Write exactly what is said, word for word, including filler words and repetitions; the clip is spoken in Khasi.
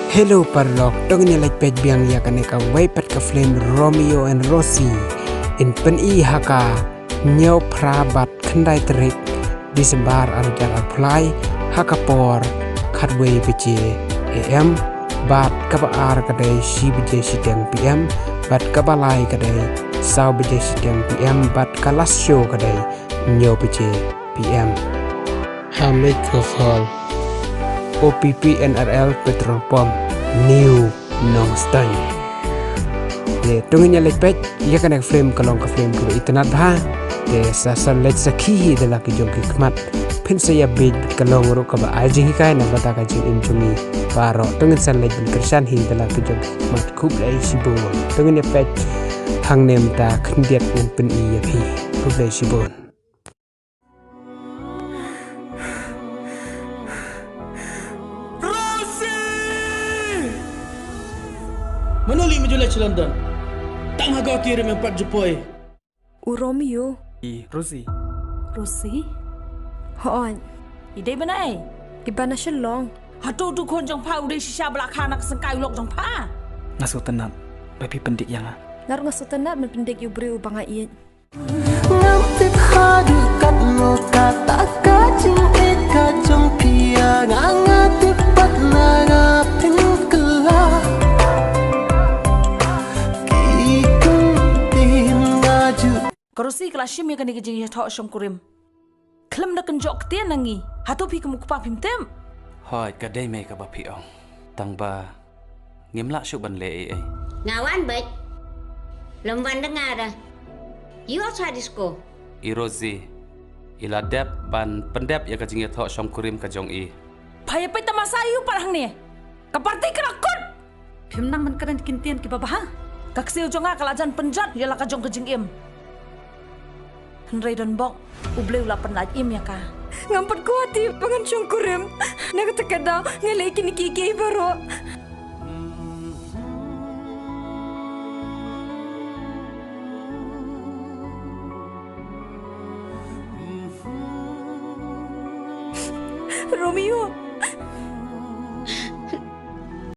Hello paralok, to ngin ïa leit peit biang ïa kane kawei pat ka film Romeo and Rosie. Yn pyni ha ka hynñiew phra bad khyndai tarik December ar hajar arphew lai, ha ka por khatwei baje A M, bad kaba ar ka dei shi baje shiteng P M, bad kaba lai ka dei saw baje shiteng P M, bad ka last show ka dei hynñiew baje P M. Ha Makeoff Hall, O P P N R L Petrol Pump, New Nongstoiñ. Te to ngin ïa leit peit ïa kane ka film, ka long ka film kaba itynnad bha. Te sa sa leit sakhi hi da la ki jong ki khmat. Phin sa ïa bit ka long ruh kaba ai jinghikai na bynta ka jingim jong ngi baroh. To ngin sa leit ban kyrshan hi da la ki jong ki khmat. Khublei shibun. To ngin ïa peit hangne mynta khyndiat ngan pyni ïa phi. Khublei shibun. Rosie! Mano lei me ju leit sha London? Tang ha ka hotel me pat ju poi. U Romeo. I Rosie. Rosie? Hooid. I dei ba na ei? I ba na Shillong. Hato u khun jong pha u dei shisha ba la kha na ka syngkai u lok jong pha? Nga sngewtynnat ba phi pyndik ïa nga. Nga ruh nga sngewtynnat ban pyndik ïa u briew uba nga ïeit. Ngam tip haduh katno kata ka jingïeit ka jong phi ïa nga, nga tip pat na nga pynkylla. Ki kyntien nga ju. Ka Rosie ka la shim ïa kane ka jingïathoh shongkurim. Khlem da kynjoh ktien na ngi. Hato phi kum u kpa phim tip? Hooid, ka dei me kaba phi ong. Tang ba ngim lah shuh ban leh ei ei. Nga wan beit. Lem wan da nga da. Ïoh sha disco. I Rosie i la dep ban pyndep ïa ka jingïathoh shongkurim ka jong i. Pha ïa peit tamasa ïa u pat hangne. Ka party ka la kut. Phim nang ban kren ki kyntien kiba bha. Ka ksiew jong nga ka la jan pynjot ïa la ka jong ka jingim. Hynrei don bok, U Blei u la pynlait im ïa ka. Ngam pat kwah tip ba ngan shongkurim. Na kata ka daw nga leh kine kiei kiei baroh. Romeo.